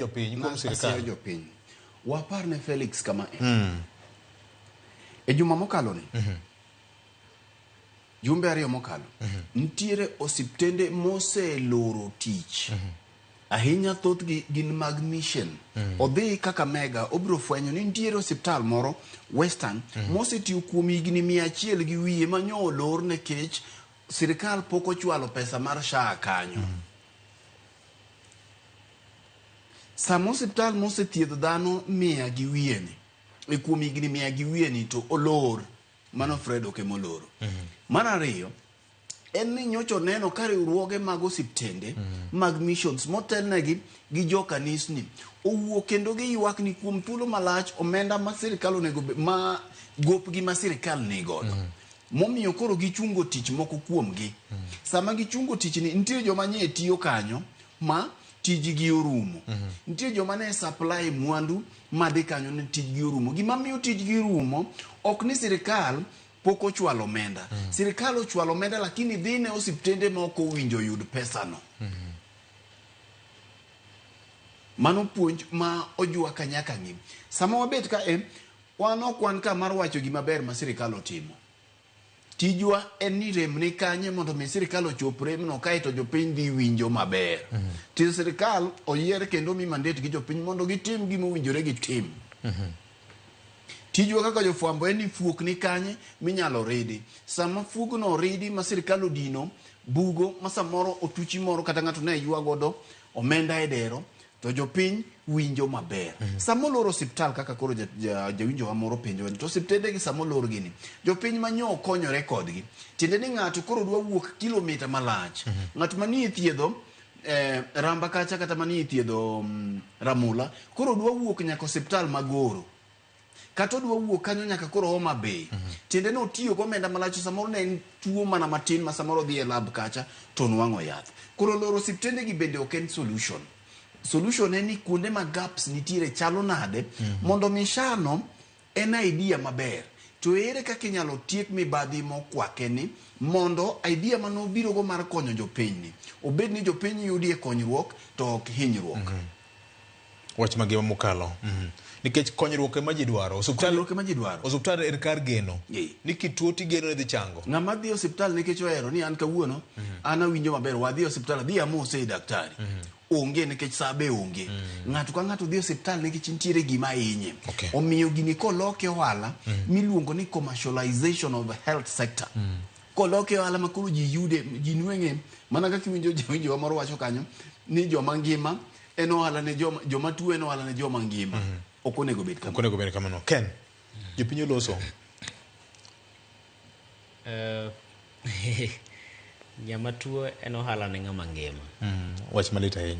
Jopiny kuom sirkal. Asiyo jopiny. Wapar ne Felix kama e juma mokalo ni. Jumbe 2 mokalo. Nitiere osiptende moseloro tich. Ahinya thothgi gin mag mission. Odhi Kakamega obiro fwenyo ni nitiere osiptal moro Western mosetiyo kuom higni 100 gi wiye manyo olor nikech sirkal pok ochwalo pesa mar SHA kanyo. Sama osiptal mosethiedho dhano 100 gi wiye ni, e kuom higni 100 gi wiye ni to olor, mano Fred ok emoloro. Mar ariyo, en ni nyocha oneno ka riwruoge mag osiptende mag missions motelnegi gi jo kanisni owuok kendo giywak ni kuom thuolo malach omenda ma sirkal onego ma gopgi ma sirkal ni godo. Momiyo koro gichungo tich moko kuomgi. Sama gichungo tich ni nitie joma nye tiyo kanyo ma tijgi orumo. Nitie joma ne supply mwandu madhi kanyo ne tijgi orumo. Gima miyo tijgi rumo ok ni sirkal pok ochwalo omenda. Sirkal ochwalo omenda lakini dhi ne osiptende ma ok owinjo yud pesano. Mano puonj ma ojwa ka nyaka ng'i. Sama wabet ka e, wan ok wan ka mar wacho gima ber ma sirkal otimo. Tijwa en ni rem ni kanye mondo mi sirkal ochop remno kaeto jopiny dhi winjo maber. To sirkal oyier kendo mi mandate gi jopiny mondo gitim gima owinjore gitim. Tijwa kaka jofwambo en ni fuok ni kanye minyalo ridi. Sama fuogno oridi ma sirkal odino bugo ma samoro otuchi moro kata ng'ato ne ywa godo omenda e dero to jopiny winjo maber. Sama olor osiptal kaka koro jawinjowa moro penjo to osiptende gi sama olor gini jopiny manyo konyore kodgi. Tiende ni ng'ato koro dwa wuok kilomita malach. Ng'at manie thiedho Ramba kacha kata manie thiedho Ramula koro dwa wuok nyaka osiptal Magoro. Kata odwa wuok kanyo nyaka koro Homa Bay. Tiende ni otiyo gi omenda malach samoro ne en tuo mana matin ma samoro odhi e lab kacha to onwang'o yath. Koro loro osiptende gi bende ok en solution. Solution en ni kuonde ma gaps nitiere chalo nade mondo mi SHA no en idea maber. To ere kaka inyalo tiek mibadhi mokwake ni mondo idea mane obirogo mar konyo jopiny ni obed ni jopiny yudie konyruok to ok hinyruok. Wach magima mokalo. Nikech konyruok ema ji dwaro. Osiptal, Konyruok ema ji dwaro. Osiptal en kar geno. Ni kituo tigeno ni dhi chango. Ng'ama dhi e osiptal nikech ohero ni an kawuono an awinjo maber wadhi e osiptal adhi amose daktari. Onge nikech saa be onge. Ng'ato ka ng'ato dhi e osiptal nikech nitiere gima hinye. Omiyo gini koloke ohala miluongo ni commercialization of health sector. Koloke ohala ma koro ji yude ji nweng'e mana kaka iwinjo jawinjowa moro wacho kanyo ni joma ngima en ohala ne joma tuo en ohala ne joma ngima. Ok onego bed kamano. Ok onego bed kamano. Ken, jopiny oloso. Ng'ama tuo en ohala ne ng'ama ngima. Wach malit ahinya.